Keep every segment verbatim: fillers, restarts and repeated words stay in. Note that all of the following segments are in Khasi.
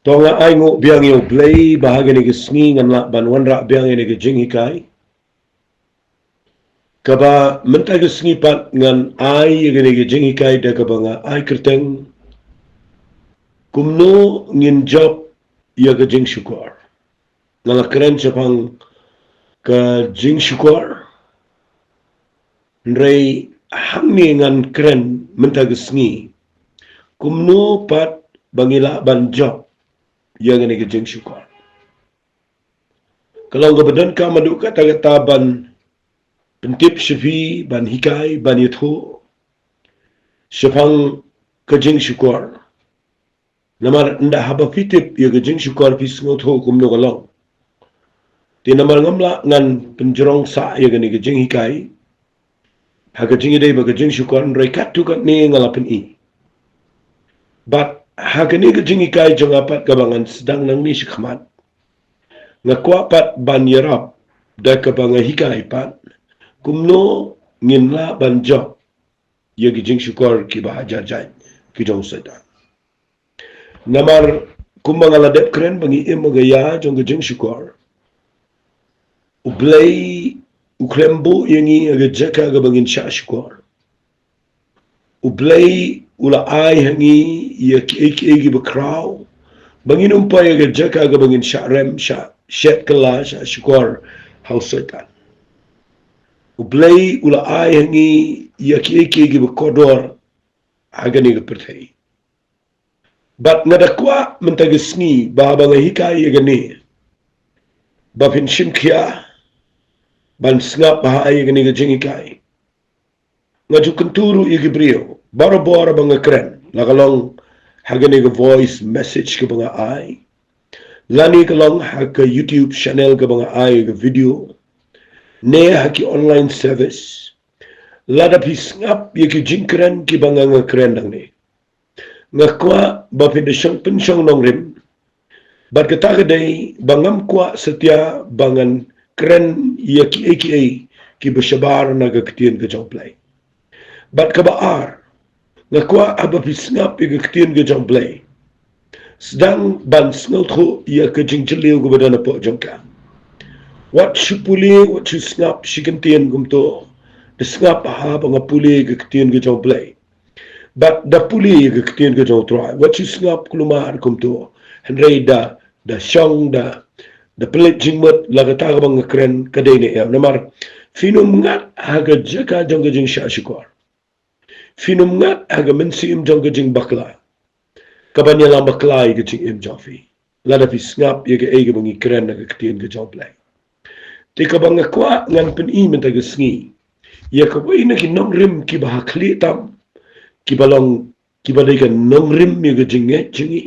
To nga ai nguh biang ïa U Blei ba ha kane ka sngi ngan lah ban wanrah biang ïa kane ka jinghikai. Kaba mynta ka sngi pat ngan ai ïa kane ka jinghikai da kaba nga ai kyrteng, kumno ngin jop ïa ka jingshukor. Nga la kren shaphang ka jingshukor. Hynrei hangne ngan kren mynta ka sngi, kumno pat ba ngi lah ban jop ïa kane ka jingshukor. Ka long kaba donkam haduh katta katta ban pyntip sha phi, ban hikai, ban ïathuh shaphang ka jingshukor. Namar ynda haba phi tip ïa ka jingshukor phi sngewthuh kumno ka long. Te namar ngam lah ngan pynjrong sah ïa kane ka jinghikai ha ka jingïadei bad ka jingshukor, hynrei katto katne nga la pyni. Bad ha kane ka jinghikai jong nga pat kaba ngan sdang nangne shakhmat, nga kwah pat ban ïarap da kaba nga hikai pat kumno ngin lah ban jop ïa ki jingshukor kiba hajar jait ki jong Soitan. Namar kumba nga la dep kren ba ngi im ha ka ïa jong ka jingshukor, U Blei u khlem buh ïa ngi ha ka jaka kaba ngin shah shukor. U Blei u la ai ha ngi ïa kiei kiei kiba khraw ba ngin ym poi ha ka jaka kaba ngin shah rem, shah shet kylla, shah shukor ha u Soitan. U Blei u la ai ha ngi ïa kiei kiei kiba kordor ha kane ka pyrthei. Bad nga da kwah mynta ka sngi ba haba nga hikai ïa kane, ba phin shim khia ban sngap bha ïa kane ka jinghikai. Nga ju kyntu ruh ïa ki briew barabor ba nga kren, la ka long ha kane ka voice message kaba nga ai, lane ka long ha ka YouTube channel kaba nga ai ka video, ne ha ki online service. Lada phi sngap ïa ki jingkren kiba nga nga kren nangne, nga kwah ba phin da shong pynshong nongrim. Bad kata ka dei ba ngam kwah satia ba ngan kren ïa kiei kiei kiba shabar na ka ktien ka jong U Blei. Bad kaba ar, nga kwah haba phi sngap ïa ka ktien ka jong U Blei, sdang ban sngewthuh ïa ka jingjylliew kaba don hapoh jong ka. Wat shu pule, wat shu sngap shi kyntien kumto. Da sngap haba nga pule ïa ka ktien ka jong U Blei. Bad da pule ïa ka ktien ka jong U Trai, wat shu sngap kulmar kumto. Hynrei da, da shong, da, da pynleit jingmut, la kata kaba nga kren ka dei ne em. Namar phin ym ngat ha ka jaka jong ka jingshah shukor. Phin ym ngat ha ka mynsiem jong ka jingbakla, kaban ïalam bakla ïa ka jingim jong phi, lada phi sngap ïa kaei kaba ngi kren na ka ktien ka jong U Blei. Te kaba nga kwah ngan pyni mynta ka sngi, ïa kawei na ki nongrim kiba ha khlieh tam, kiba long, kiba dei ka nongrim ïa ka jingngeit jong ngi.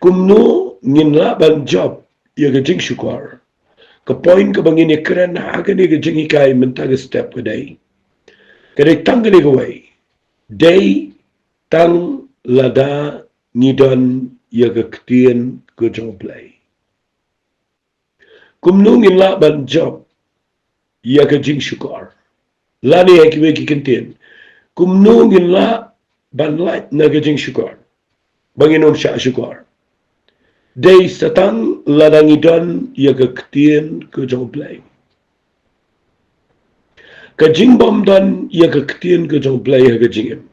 Kumno ngin lah ban jop ïa ka jingshukor? Ka point kaba ngin ïa kren ha kane ka jinghikai mynta ka step ka dei, ka dei tang kane kawei. Dei tang lada ngi don ïa ka ktien ka jong U Blei. Kumno ngin lah ban jop ïa ka jingshukor? Lane ha kiwei ki kyntien, kumno ngin lah ban lait na ka jingshukor ba ngin ym shah shukor? Dei sa tang lada ngi don ïa ka ktien ka jong U Blei. Ka jingbym don ïa ka ktien ka jong U Blei ha ka jingim,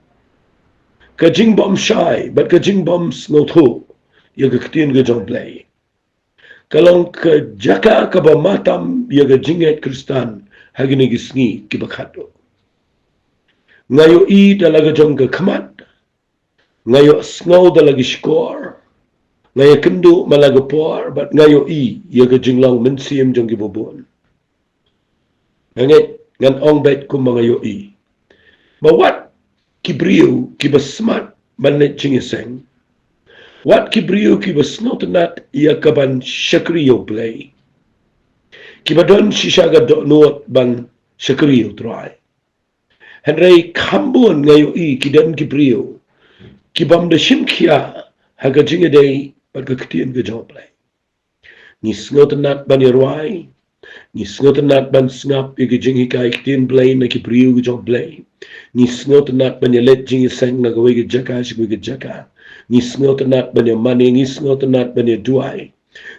ka jingbym shai bad ka jingbym sngewthuh ïa ka ktien ka jong U Blei, ka long ka jaka kaba ma tam ïa ka jingngeit Khristan ha kine ki sngi kiba khadduh. Nga ïohi da la ka jong ka khmat, nga ïohsngew da la ki shkor, nga ïakynduh man la ka por, bad nga ïohi ïa ka jinglong mynsiem jong kiba bun. Nga ngeit, ngan ong beit kumba nga ïohi, ba wat ki briew kiba smat ban leit jingïaseng, wat ki briew kiba sngewtynnat ïa kaban shakri ïa U Blei, kiba don shisha ka dohnud ban shakri ïa U Trai. Hynrei kham bun nga ïohi ki don ki briew kibym da shim khia ha ka jingïadei bad ka ktien ka jong U Blei. Ngi sngewtynnat ban ïarwai, Ngi sngewtynnat ban sngap ïa ki jinghikai ktien Blei na ki briew ki jong Blei. Ngi sngewtynnat ban ïaleit jingïaseng na kawei ka jaka sha kawei ka jaka. Ngi sngewtynnat ban ïamane, ngi sngewtynnat ban ïaduwai.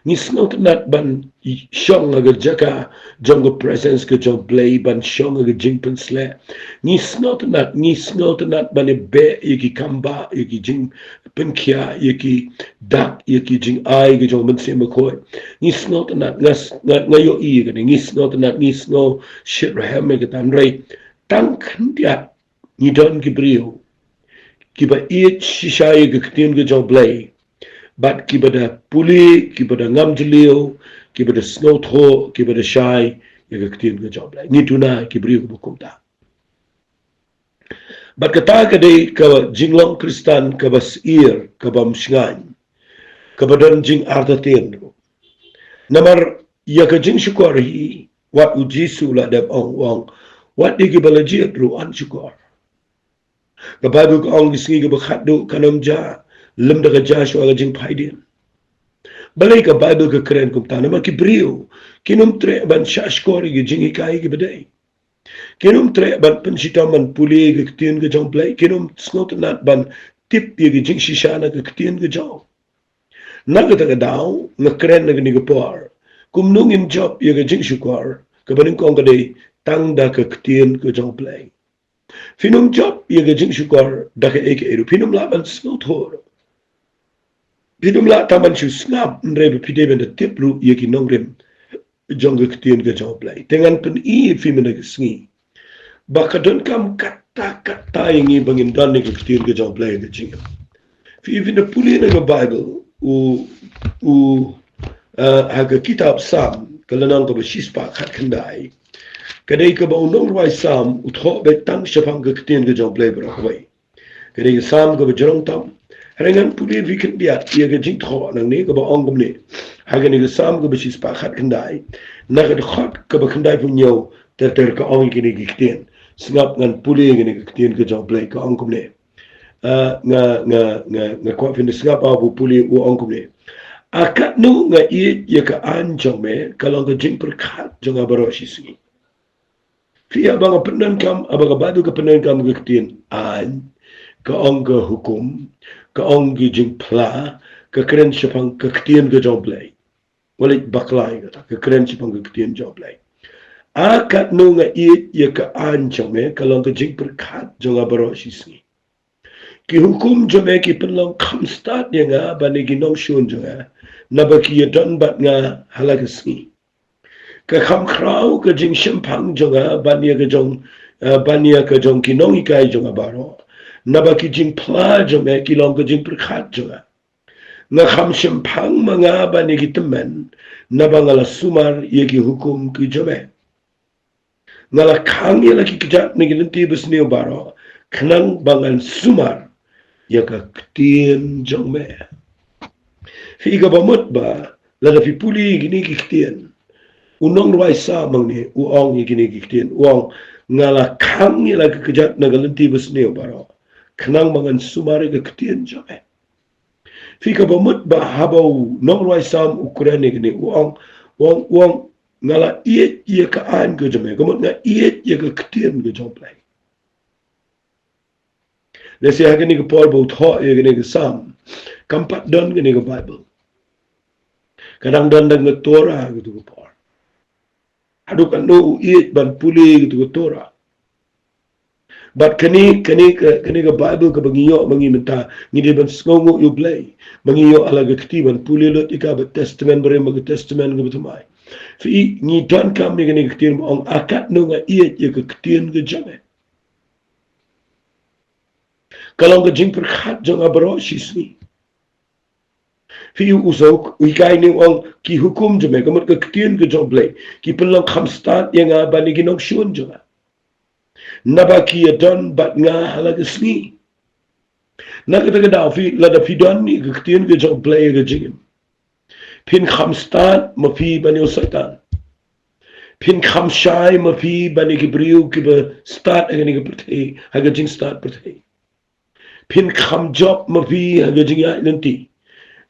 Ngi sngewtynnat ban shong ha ka jaka jong ka presence ka jong Blei, ban shong ha ka jingpynsleh. Ngi sngewtynnat, ngi sngewtynnat ban ïabeh ïa ki kambah, ïa ki jingpynkhiah, ïa ki dak, ïa ki jingai ki jong Mynsiem Bakhuid. Ngi sngewtynnat, nga s-, nga, nga ïohi ïa kane, ngi sngewtynnat, ngi sngew shitrhem ïa kata, hynrei tang khyndiat ngi don ki briew kiba ïeit shisha ïa ka ktien ka jong Blei, bad kiba da pule, kiba da ngam jylliew, kiba da sngewthuh, kiba da shai ïa ka ktien ka jong Blei. Ngi duna ki briew kiba kumta. Bad kata ka dei ka jinglong Khristan kaba syier, kaba mshngaiñ, kaba don jingartatien ruh. Namar ïa ka jingshukor hi, wat u Jisu la dep ong, u ong, wat ïa kiba la jied ruh yn shukor. Ka Baibl ka ong, ki sngi kaba khatduh kan ym jia lymda ka jia shuwa ka jingphaidien. Balei ka Baibl ka kren kumta? Namar ki briew kin ym treh ban shahshkor ïa ki jinghikai kiba dei. Kin ym treh ban pynshitom ban pule ïa ka ktien ka jong Blei. Kin ym sngewtynnat ban tip ïa ka jingshisha na ka ktien ka jong. Na kata ka daw, nga kren ha kane ka por, kumno ngin jop ïa ka jingshukor? Kaba nyngkong ka dei tang da ka ktien ka jong Blei. Phin ym jop ïa ka jingshukor da kaei kaei ruh, phin ym lah ban sngewthuh ruh. Phin ym lah tang ban shu sngap, hynrei ba phi dei ban da tip ruh ïa ki nongrim jong ka ktien ka jong Blei. Te ngan pyni ïa phi mynta ka sngi ba ka donkam katta katta ïa ngi ba ngin don ïa ka ktien ka jong Blei ha ka jingim. Phi, phin da pule na ka Baibl, u, u, eh, ha ka kitab Salm, ka lynnong kaba shispah khatkhyndai. Ka dei kaba u nongrwai Salm u thoh beit tang shaphang ka ktien ka jong Blei baroh kawei. Ka dei ka Salm kaba jrong tam. Hynrei ngan pule ïa phi khyndiat ïa ka jingthoh nangne kaba ong kumne. Ha kane ka Salm kaba shispah khatkhyndai, na ka dkhot kaba khyndaiphew hynñiew ter ter ka ong ïa kine ki ktien. Sngap, ngan pule ïa kine ki ktien ka jong Blei, ka ong kumne. Ah, nga, nga, nga, nga kwah phin da sngap, ah, u pule u ong kumne. A katno nga ïeit ïa ka aiñ jong me, ka long ka jingpyrkhat jong nga baroh shisngi. Phi, haba nga pyndonkam, haba ka Baibl ka pyndonkam ka ktien aiñ, ka ong ka hukum, ka ong ki jingphla, ka kren shaphang ka ktien ka jong Blei. Wat leit bakla ïa kata, ka kren shaphang ka ktien jong Blei. A katno nga ïeit ïa ka aiñ jong me, ka long ka jingpyrkhat jong nga baroh shisngi. Ki hukum jong me ki pynlong kham stad ïa nga bad ïa ki nongshun jong nga, naba ki ïadon bad nga ha la ka sngi. Ka kham khraw ka jingshemphang jong nga ban ïa ka jong, eh, ban ïa ka jong ki nonghikai jong nga baroh, naba ki jingphla jong me ki long ka jingpyrkhat jong nga. Nga kham shemphang ma nga ban ïa ki tymmen, naba nga la sumar ïa ki hukum ki jong me. Nga la khang ïa la ki kjat na ki lynti basniew baroh, khnang ba ngan sumar ïa ka ktien jong me. Phi, kaba mut ba lada phi pule ïa kine ki ktien, u nongrwai Salm hangne u ong ïa kine ki ktien, u ong, nga la khang ïa la ki kjat na ka lynti basniew baroh, khnang ba ngan sumar ïa ka ktien jong me. Phi, kaba mut ba haba u nongrwai Salm u kren ïa kine, u ong, u ong, u ong, nga la ïeit ïa ka aiñ ka jong me, ka mut nga ïeit ïa ka ktien ka jong Blei. Lehse ha kane ka por ba u thoh ïa kane ka Salm, kam pat don kane ka Baibl. Ka dang don tang ka Torah ha katu ka por. Haduh katno u ïeit ban pule ïa katu ka Torah. Bad kane, kane ka, kane ka Baibl kaba ngi ïoh ma ngi mynta, ngi dei ban sngewnguh ïa U Blei ba ngi ïoh ha la ka kti ban pule lut ïa ka, bad Testament Barim bad ka Testament kaba thymmai. Phi, ngi donkam ïa kane ka ktien ba ong, a katno nga ïeit ïa ka ktien ka jong me. Ka long ka jingpyrkhat jong nga baroh shisngi. Phi, u Jisu u hikai ne u ong, ki hukum jong me, ka mut ka ktien ka jong Blei, ki pynlong kham stad ïa nga bad ïa ki nongshun jong nga, naba ki ïadon bad nga ha la ka sngi. Na kata ka daw phi, lada phi don ïa ka ktien ka jong Blei ha ka jingim, phin kham stad ma phi ban ïa u Soitan. Phin kham shai ma phi ban ïa ki briew kiba stad ha kane ka pyrthei, ha ka jingstad pyrthei. Phin kham jop ma phi ha ka jingïaid lynti.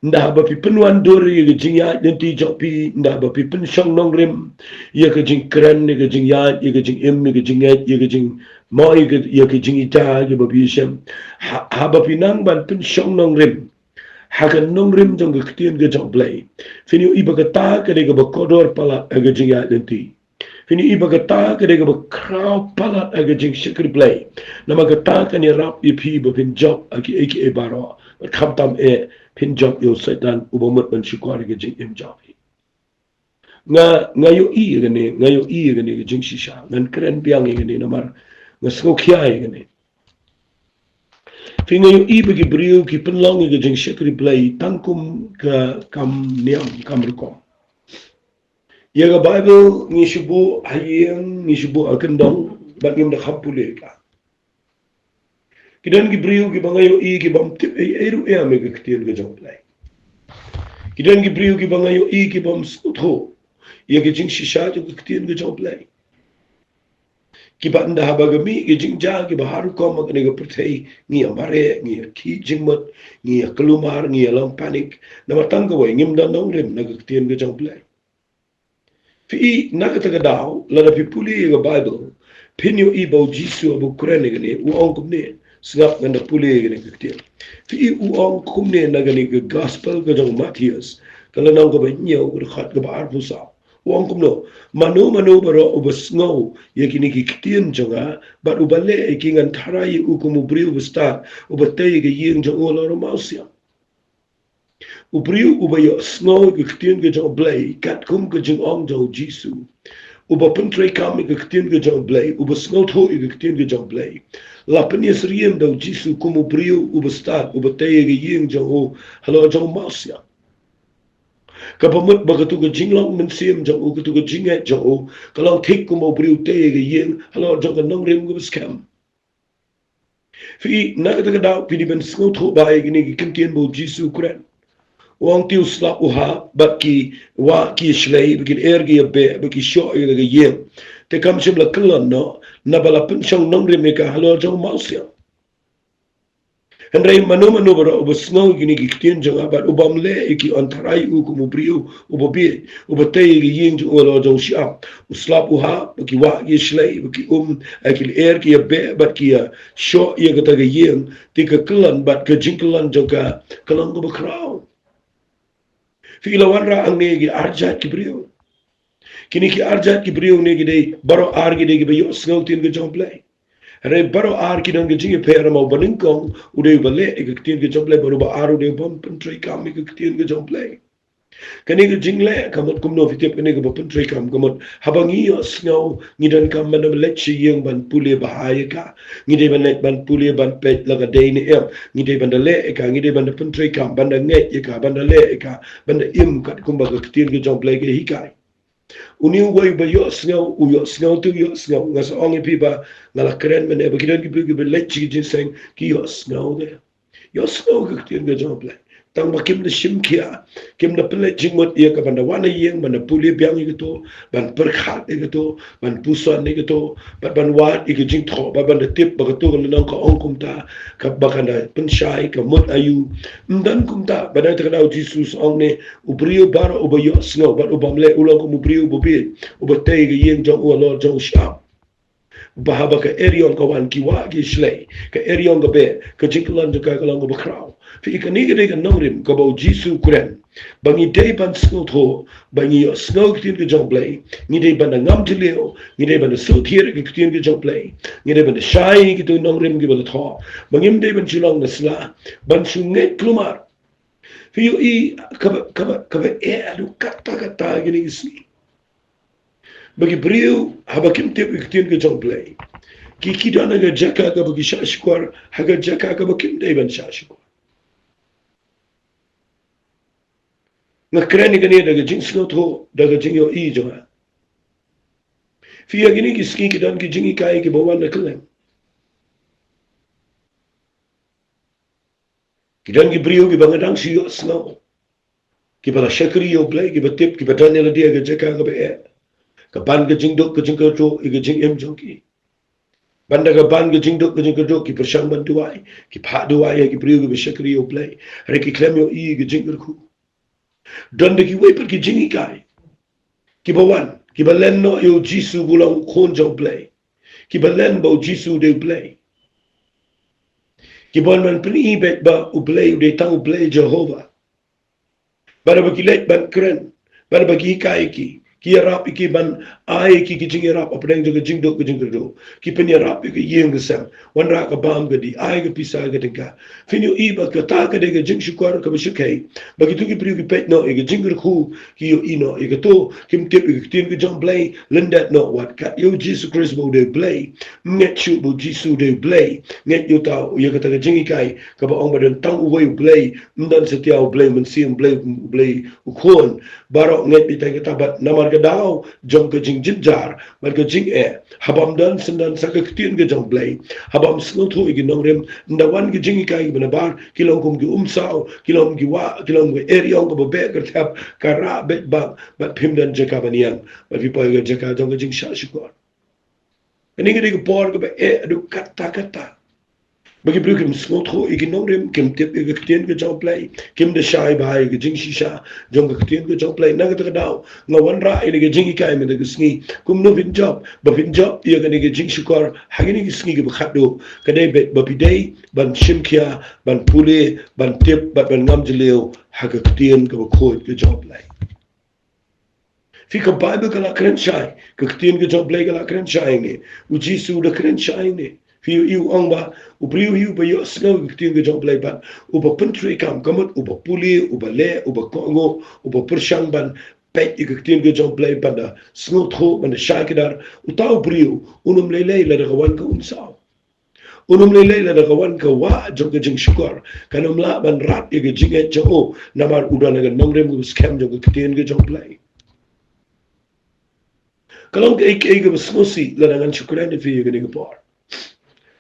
Nda haba phi pynwandur ïa ka jingïaid lynti jong phi, nda haba phi pynshong nongrim ïa ka jingkren, ïa ka jingïaid, ïa ka jingim, ïa ka jingngeit, ïa ka jingmoi, ïa ka, ïa ka jingïada, ïa ka ba phi shem. Ha, haba phi nang ban pynshong nongrim ha ka nongrim jong ka ktien ka jong U Blei, phin ïohi ba kata ka dei kaba kordor palat ha ka jingïaid lynti. Phin ïohi ba kata ka dei kaba khraw palat ha ka jingshakri Blei. Namar kata kan ïarap ïa phi ba phin jop ha kiei kiei baroh. Bad khamtam eh phin jop ïa u Soitan uba mut ban shukor ïa ka jingim jong phi. Nga, nga ïohi ïa kane, nga ïohi ïa kane ka jingshisha. Ngan kren biang ïa kane namar nga sngewkhia ïa kane. Phi, nga ïohi ba ki briew ki pynlong ïa ka jingshakri Blei tang kum ka kam niam, kam rukom. Ïa ka Baibl ngi shu buh ha ïing, ngi shu buh ha kyndong, bad ngim da kham pule ka. Ki don ki briew kiba nga ïohi ki bym tip ei ei ruh ïa ka ktien ka jong U Blei. Ki don ki briew kiba nga ïohi ki bym sngewthuh ïa ka jingshisha jong ka ktien ka jong U Blei. Kiba ynda haba ka mih ka jingjia kiba ha rukom ha kane ka pyrthei, ngi ïa mareh, ngi ïa khih jingmut, ngi ïa kulmar, ngi ïa long panik. Namar tang kawei, ngim don nongrim na ka ktien ka jong U Blei. Phi i, na kata ka daw, lada phi pule ïa ka Baibl, phin ïohi ba U Jisu haba u kren ïa kane, u ong kumne, sngap, ngan da pule ïa kane ka ktien. Phi i, u ong kumne na kane ka Gospel ka jong u Mathaios, ka lynnong kaba hynñiew, ka dkhot kaba arphew saw. U ong kumno, mano mano baroh uba sngew ïa kine ki ktien jong nga, bad uba leh ïa ki, ngan tharai ïa u kum u briew uba stad, uba tei ïa ka ïing jong u halor u mawsiang. U briew uba ïohsngew ïa ka ktien ka jong U Blei, katkum ka jingong jong U Jisu, uba pyntreikam ïa ka ktien ka jong U Blei, uba sngewthuh ïa ka ktien ka jong U Blei, la pynïasyriem da U Jisu kum u briew uba stad, uba tei ïa ka ïing jong u halor jong u mawsiang. Kaba mut ba katu ka jinglong mynsiem jong u, katu ka jingngeit jong u, ka long thik kum u briew tei ïa ka ïing halor jong ka nongrim kaba skhem. Phi i, na kata ka daw phi dei ban sngewthuh ba ïa kine ki ktien ba U Jisu u kren. U ong, te u slap u hap, bad ki wah ki shlei, bad ki lyer ki ïa beh, bad ki shoh ïa ka ïing. Te kam shym la kyllon noh, naba la pynshong nongrim ïa ka halor jong u mawsiang. Hynrei mano mano baroh uba sngew ïa kine ki ktien jong nga bad u bym leh ïa ki, yn tharai ïa u kum u briew uba bieit, uba tei ïa ka ïing jong u halor jong u shyiap. U slap u hap, bad ki wah ki ïa shlei, bad ki um, eh, ki lyer ki ïa beh, bad ki ïa shoh ïa kata ka ïing, te ka kyllon bad ka jingkyllon jong ka, ka long kaba khraw. Phi i, la wanrah hangne ki ar jait ki briew. Kine ki ar jait ki briew ne ki dei, baroh ar ki dei kiba ïohsngew ktien ka jong U Blei. Hynrei baroh ar ki don ka jingïapher, namar uba nyngkong u dei uba leh ïa ka ktien ka jong U Blei, bad uba ar u dei u bym pyntreikam ïa ka ktien ka jong U Blei. Kane ka jingleh ka mut kumno, phi tip, kane kaba pyntreikam ka mut haba ngi ïohsngew, ngi donkam ban leit sha ïing ban pule bha ïa ka. Ngi dei ban leit ban pule ban peit la ka dei ne em. Ngi dei ban da leh ïa ka, ngi dei ban da pyntreikam, ban da ngeit ïa ka, ban da leh ïa ka, ban da im katkum ba ka ktien ka jong U Blei ka hikai. Une uwei uba ïohsngew, u ïohsngew te u ïohsngew. Nga sa ong ïa phi ba nga la kren mynne ba ki don ki briew kiba leit sha ki jingïaseng, ki ïohsngew te ïohsngew ka ktien ka jong U Blei. Tang ba kim da shim khia, kim da pynleit jingmut ïa ka ban da wan ha ïing, ban da pule biang ïa kato, ban pyrkhat ïa kato, ban puson ïa kato, bad ban wad ïa ka jingthoh, bad ban da tip ba kato ka lynnong ka ong kumta, ka ba kan da pynshai, ka mut aïu. Ym don kumta, ba dei ta ka daw Jisu u ong ne, u briew baroh uba ïohsngew bad u bym leh u long kum u briew uba bieit, uba tei ïa ka ïing jong u halor jong u shyiap. Ba haba ka eriong ka wan, ki wah ki shlei, ka eriong ka beh, ka jingkyllon jong ka ka long kaba khraw. Phi i, kane ka dei ka nongrim kaba u Jisu u kren ba ngi dei ban sngewthuh, ba ngi ïohsngew ka ktien ka jong U Blei, ngi dei ban da ngam jylliew, ngi dei ban da sngewthuh ka ktien ka jong U Blei, ngi dei ban da shai ïa kito ki nongrim kiba la thoh, ba ngim dei ban shu long na sla, ban shu ngeit kulmar. Phi ïohi, kaba, kaba, kaba eh haduh katta katta kine ki sngi, ba ki briew haba kim tip ïa ka ktien ka jong U Blei, ki, ki don ha ka jaka kaba ki shah shkor, ha ka jaka kaba kim dei ban shah shkor. Nga kren ïa kane da ka jingsngewthuh, da ka jingïohi jong nga. Phi, ïa kine ki sngi ki don ki jinghikai kiba wan na kylleng. Ki don ki briew kiba nga dang shu ïohsngew, kiba la shakri ïa U Blei, kiba tip, kiba don ïa lade ha ka jaka kaba eh, ka ban ka jingduk ka jingkyrduh ïa ka jingim jong ki. Ban da ka ban ka jingduk ka jingkyrduh, ki pyrshang ban duwai, ki phah duwai ïa ki briew kiba shakri ïa U Blei. Hynrei ki khlem ïohi ka jingkyrkhu. Don da kiwei pat ki jinghikai kiba wan, kiba len noh ïa U Jisu ba u long U Khun jong U Blei, kiba len ba U Jisu u dei U Blei, kiba wan ban pyni beit ba U Blei u dei tang U Blei Jehobah. Bad haba ki leit ban kren, bad haba ki hikai ïa ki, ki ïarap ïa ki ban ai ïa ki ki jingïarap hapdeng jong ka jingduk ka jingkyrduh, ki pynïarap ïa ka ïing ka sem, wanrah ka bam ka dih, ai ka pisa ka tyngka. Phin ïohi ba kata ka dei ka jingshukor kaba shyrkhei, ba kito ki briew ki peit noh ïa ka jingkyrkhu, ki ïohi noh ïa kato, kim tip ïa ka ktien ka jong U Blei, lyndet noh wat kat ïa U Jisu Khrist ba u dei U Blei. Ngeit shuh ba U Jisu u dei U Blei. Ngeit ïa uta, ïa kata ka jinghikai kaba ong ba don tang uwei U Blei, ym don satia U Blei Mynsiem, U Blei, U Blei U Khun. Baroh ngeit beit ïa kata, bad namar ka daw jong ka jingjynjar bad ka jingeh, haba ym don syndon sa ka ktien ka jong U Blei, haba ym sngewthuh ïa ki nongrim, ynda wan ki jinghikai kiba nabar, ki long kum ki umsaw, ki long ki wah, ki long ka eriong kaba beh kyrthep, ka rah beit bang, bad phim don jaka ban ïeng, bad phi poi ha ka jaka jong ka jingshah shukor. Kane ka dei ka por kaba eh haduh katta katta. Ba ki briew kim sngewthuh ïa ki nongrim, kim tip ïa ka ktien ka jong U Blei, kim da shai bha ïa ka jingshisha jong ka ktien ka jong U Blei. Na kata ka daw nga wanrah ïa kane ka jinghikai mynta ka sngi. Kumno phin jop? Ba phin jop ïa kane ka jingshukor ha kine ki sngi kiba khatduh, ka dei beit ba phi dei ban shim khia, ban pule, ban tip, bad ban ngam jylliew ha ka ktien kaba khuid ka jong U Blei. Phi, ka Baibl ka la kren shai, ka ktien ka jong U Blei ka la kren shai hangne. U Jisu u da kren shai hangne. Phi ïohi u ong ba u briew hi uba ïohsngew ka ktien ka jong U Blei bad uba pyntreikam, ka mut uba pule, uba leh, uba kohnguh, uba pyrshang ban peit ïa ka ktien ka jong U Blei, ban da sngewthuh, ban da shai kdar, uta u briew un ym lei lei lada ka wan ka umsaw. Un ym lei lei lada ka wan ka wah jong ka jingshukor. Kan ym lah ban rat ïa ka jingngeit jong u, namar u don ha ka nongrim kaba skhem jong ka ktien ka jong U Blei. Ka long kaei kaei kaba sngewsih lada ngan shu kren ïa phi ha kane ka por,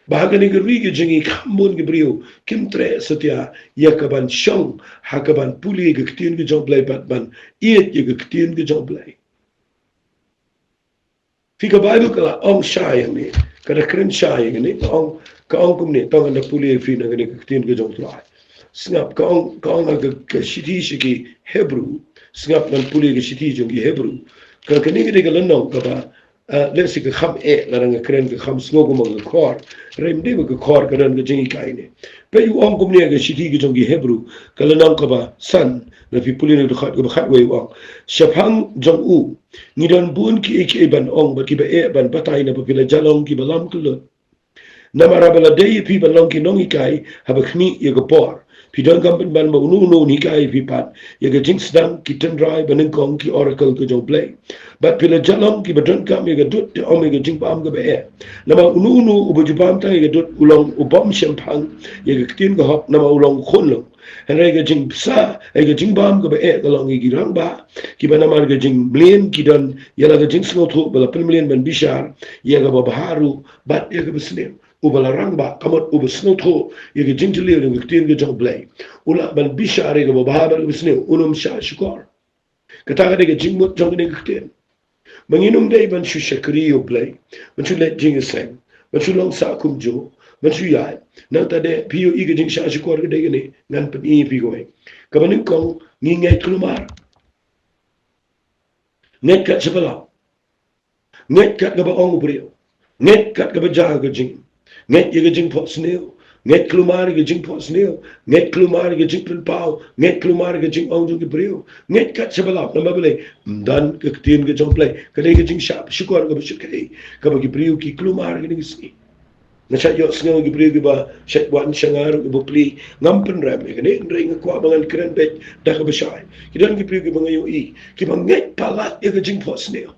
ba ha kane ka ri ka jong ngi kham bun ki briew kim treh satia ïa ka ban shong ha ka ban pule ïa ka ktien ka jong U Blei bad ban ïeit ïa ka ktien ka jong U Blei. Phi, ka Baibl ka la ong shai hangne, ka da kren shai hangne, ka ong, ka ong kumne, tang ngan da pule ïa phi na kane ka ktien ka jong U Trai. Sngap, ka ong, ka ong ha ka, ka shithi sha ki Hebru. Sngap, ngan pule ka shithi jong ki Hebru. Ka, kane ka dei ka lynnong kaba, ah, lehse ka kham eh, lada nga kren ka kham sngew kumba ka khor. Hynrei ym dei ba ka khor, ka don ka jinghikai ne. Peit, u ong kumne ha ka shithi ka jong ki Hebru, ka lynnong kaba san, lada phi pule na ka dkhot kaba khatwei, u ong: Shaphang jong u ngi don bun kiei kiei ban ong bad kiba eh ban batai, naba phi la ïalam kiba lam kyllut. Namar haba la dei ïa phi ban long ki nonghikai haba khmih ïa ka por, phi donkam pynban ba uno uno un hikai ïa phi pat ïa ka jingsdang, ki tynrai banyngkong, ki oracle ka jong U Blei. Bad phi la ïalam kiba donkam ïa ka dud, te ym ïa ka jingbam kaba eh. Namar uno uno uba ju bam tang ïa ka dud u long u bym shemphang ïa ka ktien ka hok, namar u long u khun lok. Hynrei ka jingbsa, eh, ka jingbam kaba eh ka long ïa ki rangbah, kiba namar ka jingmlien ki don ïa la ka jingsngewthuh ba la pynmlien ban bishar ïa kaba bha ruh bad ïa kaba sniew. Uba la rangbah, ka mut uba sngewthuh ïa ka jingjylliew jong ka ktien ka jong U Blei, u lah ban bishar ïa kaba bha bad kaba sniew, un ym shah shukor. Kata ka dei ka jingmut jong kane ka ktien. Ba ngin ym dei ban shu shakri ïa U Blei, ban shu leit jingïaseng, ban shu long sah kumjuh, ban shu ïaid. Nangta de, phi ïohi, ka jingshah shukor ka dei kane, ngan pyni ïa phi kawei. Kaba nyngkong, ngi ngeit kulmar. Ngeit kat shaba lap. Ngeit kat kaba ong u briew. Ngeit kat kaba jia ka jing. Ngeit ïa ka jingphohsniew. Ngeit kulmar ïa ka jingphohsniew. Ngeit kulmar ïa ka jingpynpaw. Ngeit kulmar ïa ka jingong jong ki briew. Ngeit kat shaba lap. Namar balei? Ym don ka ktien ka jong U Blei. Ka dei ka jingshah shukor kaba shyrkhei kaba ki briew ki kulmar kine ki sngi. Nga shait ïohsngew ki briew kiba shait wan sha nga ruh kiba plie, ngam pynrem ïa kane, hynrei nga kwah ba ngan kren beit da kaba shai. Ki don ki briew kiba nga ïohi kiba ngeit palat ïa ka jingphohsniew.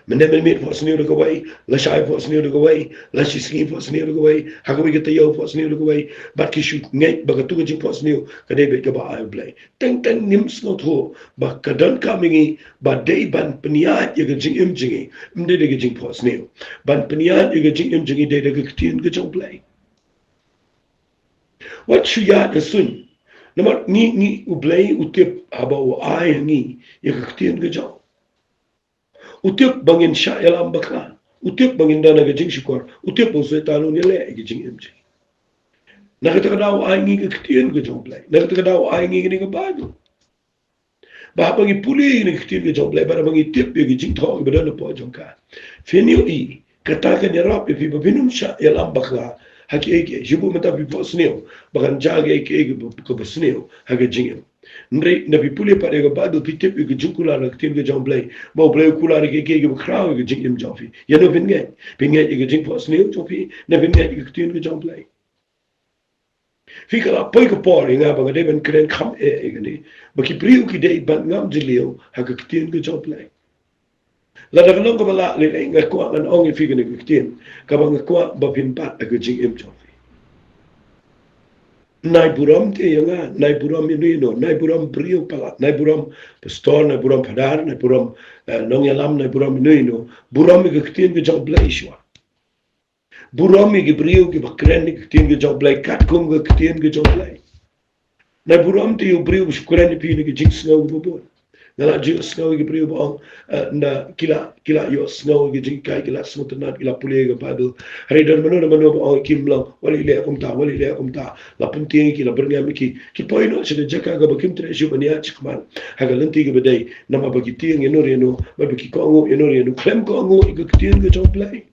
Mynne mynmiet phohsniew da kawei, lashai phohsniew da kawei, lashisngi phohsniew da kawei, ha kawei ka taïew phohsniew da kawei, bad ki shu ngeit ba katu ka jingphohsniew ka dei beit kaba ai U Blei. Teng teng ngim sngewthuh ba ka donkam ïa ngi ba dei ban pynïaid ïa ka jingim jong ngi, ym dei da ka jingphohsniew. Ban pynïaid ïa ka jingim jong ngi dei da ka ktien ka jong U Blei. Wat shu ïaid ha suiñ. Namar ngi, ngi, U Blei u tip haba u ai ha ngi ïa ka ktien ka jong u. U tip ba ngin shah ïalam bakla. U tip ba ngin don ha ka jingshukor. U tip ba u Soitan un ïaleh ïa ka jingim jong ngi. Na kata ka daw u ai ngi ka ktien ka jong U Blei. Na kata ka daw u ai ngi kane ka Baibl. Ba haba ngi pule ïa kane ka ktien ka jong U Blei, ba haba ngi tip ïa ka jingthoh kaba don hapoh jong ka, phin ïohi, kata kan ïarap ïa phi ba phin ym shah ïalam bakla ha kiei kiei. Shibun mynta phi phohsniew ba kan jia kiei kiei kaba, kaba sniew ha ka jingim. Hynrei lada phi pule pat ïa ka Baibl, phi tip ïa ka jingkular na ka ktien ka jong U Blei, ba U Blei u kular ïa kiei kiei kiba khraw ïa ka jingim jong phi. Ïano phin ngeit? Phin ngeit ïa ka jingphohsniew jong phi, ne phin ngeit ïa ka ktien ka jong U Blei? Phi, ka la poi ka por ïa nga ba nga dei ban kren kham eh ïa kane, ba ki briew ki dei ban ngam jylliew ha ka ktien ka jong U Blei. Lada ka long kaba lah lei lei, nga kwah ngan ong ïa phi kane ka ktien kaba nga kwah ba phin bat ha ka jingim jong phi. Nai burom te ïa nga, nai burom ïano ïano, nai burom briew palat, nai burom pastor, nai burom phadar, nai burom, eh, nongïalam, nai burom ïano ïano. Burom ïa ka ktien ka jong U Blei shuwa. Burom ïa ki briew kiba kren ïa ka ktien ka jong U Blei katkum ka ktien ka jong U Blei. Nai burom te ïa u briew ba shu kren ïa phi na ka jingsngew kaba bun. Nga la ju sngew ïa ki briew ba ong, eh, na ki la, ki la ïohsngew ïa ka jinghikai, ki la sngewtynnat, ki la pule ïa ka Baibl. Hynrei don mano mano ba ong kim long, wat leh kumta, wat leh kumta. La pyntieng ïa ki, la byrngem ïa ki. Ki poi noh sha ka jaka kaba kim treh shuh ban ïaid shakhmat ha ka lynti kaba dei. Namar ba ki tieng ïano ïano, ba ki kohnguh ïano ïano, khlem kohnguh ïa ka ktien ka jong U Blei.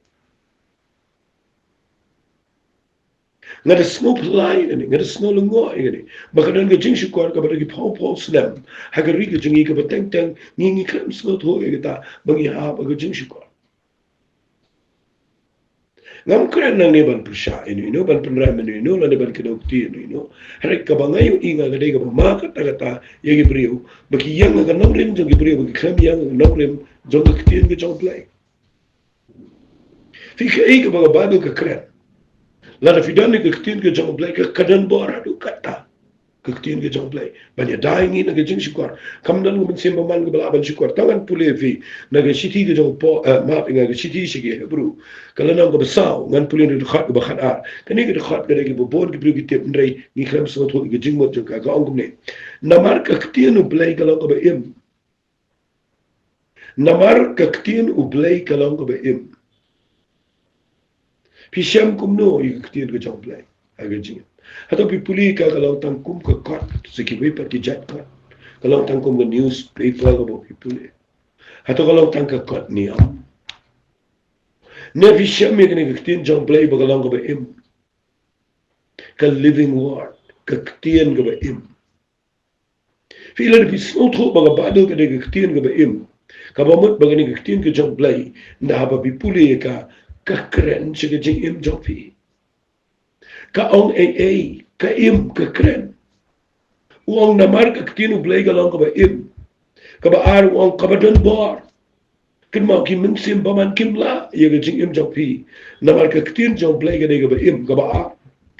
Nga da sngew phylla ïa kane, nga da sngew lyngngoh ïa kane, ba ka don ka jingshukor kaba da ki phew phew snem ha ka ri ka jong ngi kaba teng teng ngi, ngi khlem sngewthuh ïa kata ba ngi hap ha ka jingshukor. Ngam kren nangne ban pyrshah ïano ïano, ban pynrem ïano ïano, lane ban kdew kti ïano ïano. Hynrei kaba nga ïohi nga ka dei kaba mad katta katta ïa ki briew ba ki ïeng ha ka nongrim jong ki briew, ba ki khlem ïeng ha ka nongrim jong ka ktien ka jong U Blei. Phi, kaei kaba ka Baibl ka kren? Lada phi don ïa ka ktien ka jong U Blei, ka, ka don bor haduh katta ka ktien ka jong U Blei ban ïada ïa ngi na ka jingshukor. Kam don ka mynsiem bymman kaba lah ban shukor. To ngan pule ïa phi na ka shithi ka jong u Paul, eh, map ïa nga, ka shithi sha ki Hebru, ka lynnong kaba saw, ngan pule na ka dkhot kaba khatar. Kane ka dkhot ka dei kaba bun ki briew ki tip, hynrei ngi khlem sngewthuh ïa ka jingmut jong ka. Ka ong kumne: Namar ka ktien U Blei ka long kaba im. Namar ka ktien U Blei ka long kaba im. Phi shem kumno ïa ka ktien ka jong U Blei ha ka jingim? Hato phi pule ka, ka long tang kum ka kot, sa kiwei pat ki jait kot? Ka long tang kum ka newspaper kaba phi pule? Hato ka long tang ka kot niam? Ne phi shem ïa kane ka ktien jong U Blei ba ka long kaba im? Ka living word, ka ktien kaba im. Phi, lada phi sngewthuh ba ka Baibl ka dei ka ktien kaba im, kaba mut ba kane ka ktien ka jong U Blei, nda haba phi pule ïa ka, ka kren sha ka jingim jong phi. Ka ong ei ei, ka im, ka kren. U ong namar ka ktien U Blei ka long kaba im. Kaba ar, u ong kaba don bor. Kynmaw, ki mynsiem bymman kim lah ïa ka jingim jong phi. Namar ka ktien jong U Blei ka dei kaba im, kaba ar,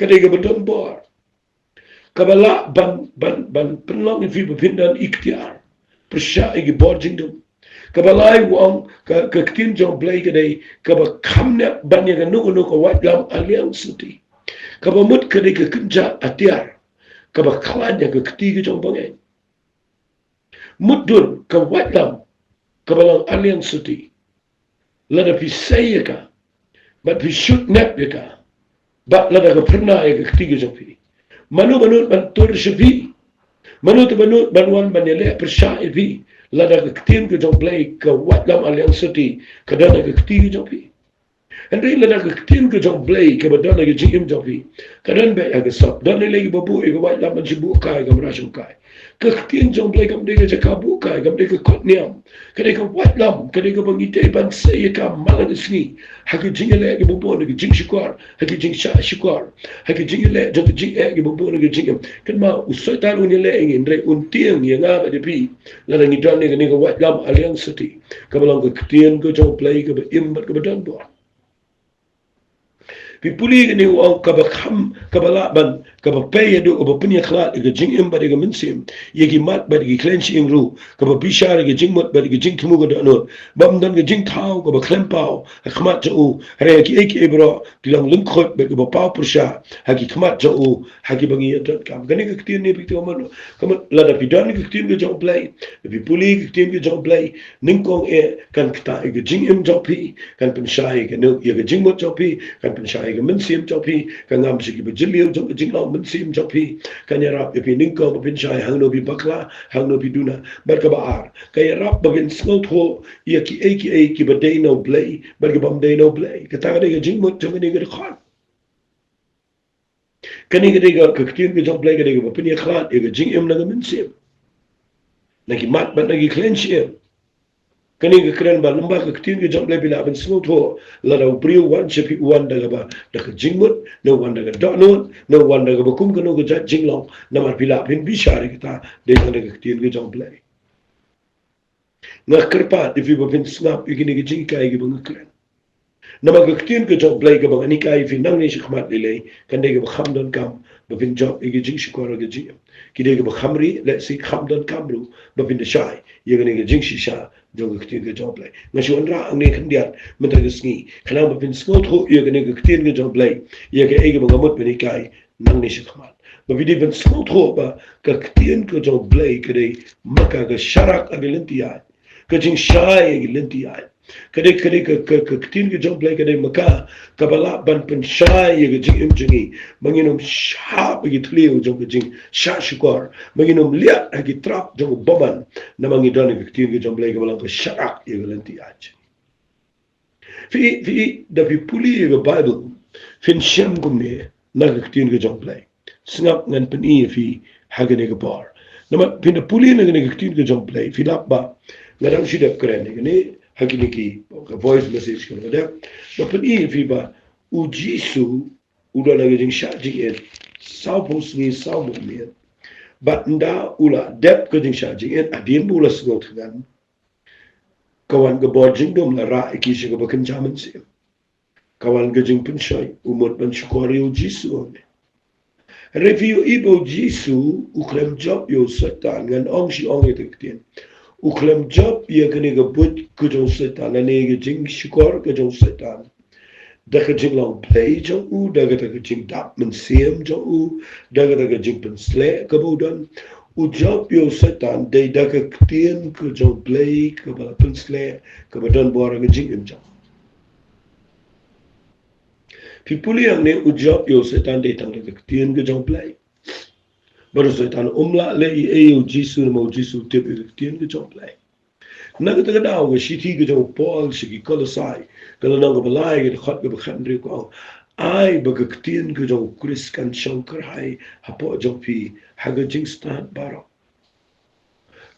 ka dei kaba don bor. Kaba lah ban, ban, ban pynlong ïa phi ba phin don iktiar pyrshah ïa ki bor jingdum. Kaba lai, u ong ka, ka ktien jong U Blei ka dei kaba kham nep ban ïa kano kano ka waitlam a liang shuti. Kaba mut ka dei ka kynja atiar kaba khlaiñ ïa ka kti ka jong bangeit. Mutdur ka waitlam kaba long a liang shuti, lada phi sei ïa ka, bad phi shut nep ïa ka, bad lada ka phyrnai ïa ka kti ka jong phi, mano mano ban tur sha phi? Mano te mano ban wan ban ïaleh pyrshah ïa phi, lada ka ktien ka jong U Blei, ka waitlam a liang shuti, ka don ha ka kti ka jong phi? Hynrei lada ka ktien ka jong U Blei kaba don ha ka jingim jong phi ka don beit ha ka sop, don lei lei kiba buh ïa ka waitlam ban shu buh kai ha ka kamra shongkai. Ka ktien jong U Blei kam dei ka jaka buh kai, kam dei ka kot niam. Ka dei ka waitlam, ka dei kaba ngi dei ban sei ïa ka man la ka sngi ha ka jingïaleh kiba bun, ha ka jingshukor, ha ka jingshah shukor, ha ka jingïaleh jong ka jingeh kiba bun ha ka jingim. Kynmaw, u Soitan un ïaleh ïa ngi, hynrei un tieng ïa nga bad ïa phi lada ngi don ïa kane ka waitlam a liang shuti, kaba long ka ktien ka jong U Blei kaba im bad kaba don bor. Phi pule kane u ong kaba kham, kaba lah ban, kaba pei haduh, kaba pynïakhlad ïa ka jingim bad ïa ka mynsiem, ïa ki mat bad ïa ki khleiñ shyieng ruh, kaba bishar ïa ka jingmut bad ïa ka jingthmu ka dohnud, bym don ka jingthaw kaba khlem paw ha khmat jong u, hynrei ha kiei kiei baroh ki long lyngkhuid bad kaba paw pyrshah ha ki khmat jong u, ha kiba ngi ïa donkam. Kane ka ktien ne phi, ka mut, ka mut lada phi don ka ktien ka jong U Blei, phi pule ka ktien ka jong U Blei, nyngkong eh kan ktah ïa ka jingim jong phi, kan pynshai ïa ka, ïa ka jingmut jong phi, kan pynshai ïa ka mynsiem jong phi, kan ngam sha kiba jylliew jong ka jinglong mynsiem jong phi, kan ïarap ïa phi nyngkong ba phin shai hangno phi bakla, hangno phi duna. Bad kaba ar, kan ïarap ba phin sngewthuh ïa kiei kiei kiba dei na U Blei bad kibym dei na U Blei. Kata ka dei ka jingmut jong kane ka dkhot. Kane ka dei ka, ka ktien ka jong U Blei ka dei kaba pynïakhlad ïa ka jingim na ka mynsiem, na ki mat bad na ki khleiñ shyieng. Kane ka kren ba lyngba ka ktien ka jong U Blei phi lah ban sngewthuh lada u briew u wan sha phi, u wan da kaba, da ka jingmut, ne u wan da ka dohnud, ne u wan da kaba kum kano ka jait jinglong. Namar phi lah phin bishar ïa kata dei tang da ka ktien ka jong U Blei. Nga kyrpad ïa phi ba phin sngap ïa kine ki jinghikai kiba nga kren. Namar ka ktien ka jong U Blei kaba ngan hikai ïa phi nangne shakhmat lei lei, kan dei kaba kham donkam ba phin jop ïa ki jingshukor ha ka jingim. Ki dei kaba kham rieh, lehse kham donkam ruh ba phin da shai ïa kane ka jingshisha jong ka ktien ka jong U Blei. Nga shu wanrah hangne khyndiat mynta ka sngi, khnang ba phin sngewthuh ïa kane ka ktien ka jong U Blei, ïa kaei kaba nga mut ban hikai nangne shakhmat. Ba phi dei ban sngewthuh ba ka ktien ka jong U Blei ka dei ma ka, ka sharak ha ka lynti ïaid, ka jingshai ha ka lynti ïaid. Ka dei, ka dei ka, ka, ka ktien ka jong U Blei ka dei ma ka kaba lah ban pynshai ïa ka jingim jong ngi, ba ngin ym shah ha ki thliew jong ka jingshah shukor, ba ngin ym liat ha ki trap jong u bymman, namar ngi don ïa ka ktien ka jong U Blei kaba long ka sharak ïa ka lynti ïaid. Phi, phi, da phi pule ïa ka Baibl, phin shem kumne na ka ktien ka jong U Blei. Sngap, ngan pyni ïa phi ha kane ka por. Namar phin da pule na kane ka ktien ka jong U Blei, phi lap ba nga dang shu dep kren ïa kane ha kine ki, ka voice message ka nga dep. Nga pyni ïa phi ba u Jisu u don ha ka jingshah jingit sawphew sngi sawphew miet. Bad ynda u la dep ka jingshah jingit, hadien ba u la sngewthngan, ka wan ka bor jingdum, la rah ïa ki sha kaba kynja mynsiem. Ka wan ka jingpynshoi, u mut ban shukor ïa u Jisu. Hynrei phi ïohi ba u Jisu u khlem jop ïa u Soitan, ngan ong shi ong ïa ka ktien. U khlem jop ïa kane ka buit ka jong u Soitan, lane ka jingshukor ka jong u Soitan, da ka jinglong Blei jong u, da kata ka jingdap mynsiem jong u, da kata ka jingpynsleh kaba u don. U jop ïa u Soitan dei da ka ktien ka jong U Blei kaba la pynsleh, kaba don bor ha ka jingim jong u. Phi pule hangne, u jop ïa u Soitan dei tang da ka ktien ka jong U Blei. Bad u Soitan um lah leh ei ei ïa u Jisu, namar u Jisu u tip ïa ka ktien ka jong U Blei. Na kata ka daw ka shithi ka jong u Paul sha ki Kolosai, ka lynnong kaba lai, ka dkhot kaba khathynriew ka ong, ai ba ka ktien ka jong u Khrist kan shong kyrhai hapoh jong phi ha ka jingstad baroh.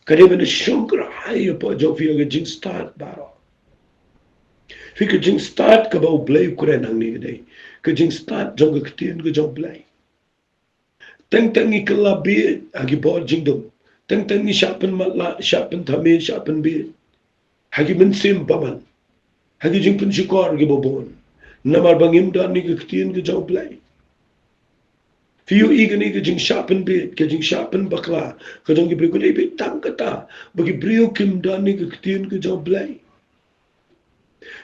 Ka dei ban da shong kyrhai hapoh jong phi ha ka jingstad baroh. Phi, ka jingstad kaba U Blei u kren hangne ka dei ka jingstad jong ka ktien ka jong U Blei. Teng teng ngi kylla bieit ha ki bor jingdum. Teng teng ngi shah pynmatlah, shah pynthame, shah pynbieit ha ki mynsiem bymman, ha ki jingpynshukor kiba bun, namar ba ngim don ïa ka ktien ka jong U Blei. Phi ïohi kane ka jingshah pynbieit, ka jingshah pynbakla ka jong ki briew ka dei beit tang kata ba ki briew kim don ïa ka ktien ka jong U Blei.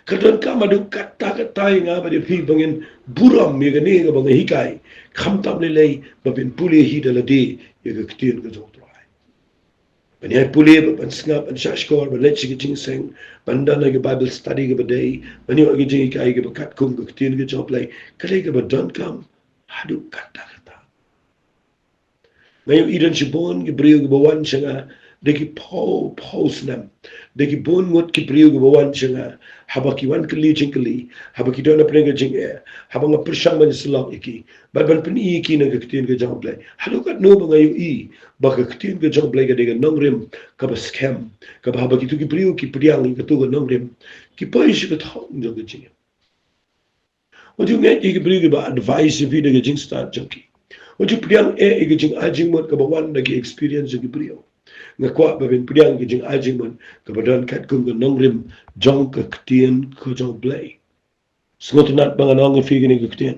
Ka donkam haduh katta katta ïa nga bad ïa phi ba ngin burom ïa kane kaba nga hikai, khamtam lei lei ba phin pule hi da lade ïa ka ktien ka jong U Trai. Ban ïai pule, ban sngap, ban shahshkor, ban leit sha ka jingïaseng, ban don ha ka Bible study kaba dei, ban ïoh ka jinghikai kaba katkum ka ktien ka jong U Blei, ka dei kaba donkam haduh katta katta. Nga ïohi don shibun ki briew kiba wan sha nga da ki phew phew snem. Da ki bun ngut ki briew kiba wan sha nga, haba ki wan kylli jingkylli, haba ki don hapdeng ka jingeh, haba nga pyrshang ban ïasyllok ïa ki bad ban pyni ïa ki na ka ktien ka jong U Blei. Haduh katno ba nga ïohi ba ka ktien ka jong U Blei ka dei ka nongrim kaba skhem, kaba haba kito ki briew ki pdiang ïa kato ka nongrim, ki poi sha ka thong jong ka jingim. Wat ju ngeit ïa ki briew kiba advice ïa phi da ka jingstad jong ki. Wat ju pdiang eh ïa ka jingai jingmut kaba wan da ki experience jong ki briew. Nga kwah ba phin pdiang ïa ka jingai jingmut kaba don katkum ka nongrim jong ka ktien ka jong U Blei. Sngewtynnat ba ngan ong ïa phi kane ka ktien.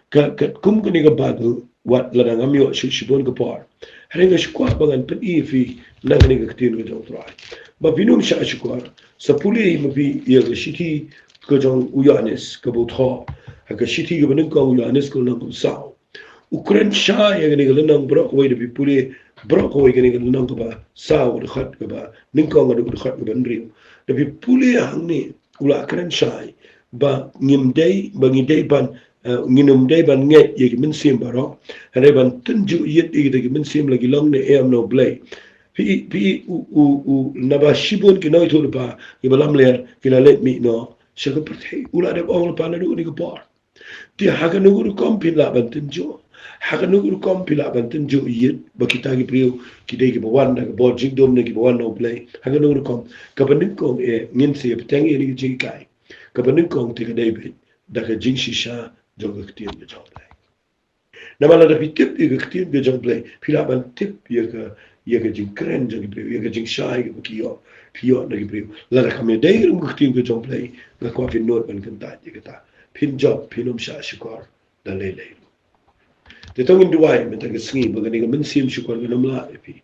Ka, katkum kane ka Baibl, wat lada ngam ïoh shuh shibun ka por, hynrei nga sngewkwah ba ngan pyni ïa phi na kane ka ktien ka jong U Trai. Ba phin ym shah shukor, sa pule ma phi ïa ka shithi ka jong u Ïoannis kaba u thoh, ha ka shithi kaba nyngkong u Ïoannis ka lynnong kaba saw. U kren shai ïa kane ka lynnong baroh kawei, da phi pule baroh kawei kane ka lynnong kaba saw, dkhot kaba nyngkong haduh dkhot kaba hynriew. Da phi pule hangne, u la kren shai ba ngim dei, ba ngi dei ban, eh, ngin ym dei ban ngeit ïa ki mynsiem baroh, hynrei ban tynjuh ïit ïa kita ki mynsiem la ki long ne em na U Blei. Phi, phi, u, u, u, naba shibun ki nongïathuhlypa kiba lamler ki la leit mih noh sha ka pyrthei. U la dep ong lypa naduh kane ka por. Te ha kano ka rukom phi lah ban tynjuh? Ha kano ka rukom phi lah ban tynjuh ïit ba kita ki briew ki dei kiba wan da ka bor jingdum ne kiba wan na U Blei? Ha kano ka rukom? Kaba nyngkong eh, ngin sa ïa bteng ïa kane ka jinghikai. Kaba nyngkong te ka dei beit da ka jingshisha jong ka ktien ka jong U Blei. Namar lada phi tip ïa ka ktien ka jong U Blei, phi lah ban tip ïa ka, ïa ka jingkren jong ki briew, ïa ka jingshai kaba ki ïoh, phi ïoh na ki briew. Lada kam ïadei ruh ka ktien ka jong U Blei, nga kwah phin nud ban kyntait ïa kata. Phin jop, phin ym shah shukor da lei lei ruh. Te to ngin duwai mynta ka sngi ba kane ka mynsiem shukor kan ym lah ïa phi.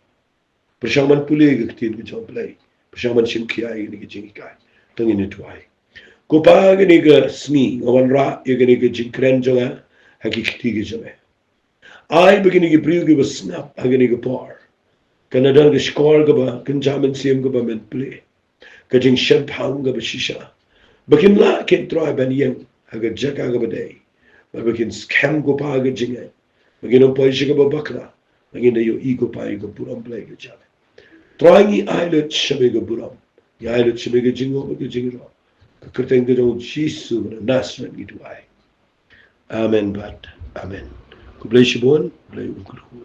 Pyrshang ban pule ïa ka ktien ka jong U Blei. Pyrshang ban shim khia ïa kane ka jinghikai. To ngin ïa duwai. Ko Pa, kane ka sngi nga wanrah ïa kane ka jingkren jong nga ha ki kti ki jong nga. Ai ba kine ki briew kiba sngap ha kane ka por kan da don ka shukor kaba kynja mynsiem, kaba men pule, ka jingshemphang kaba shisha, ba kin lah, kin Trai, ban ïeng ha ka jaka kaba dei, ba kin skhem, ko Pa, ha ka jingngeit, ba kin ym poi sha kaba bakla, ba kin da ïohi, ko Pa, ïa ka burom Blei ka jong me. Trai, ngi ai lut sha me ka burom, ngi ai lut sha me ka jingngop, ka jingïaroh, ka kyrteng ka jong U Jisu na Nasareth ngi duwai. Amen bad amen. Khublei shibun, Blei un kyrkhu.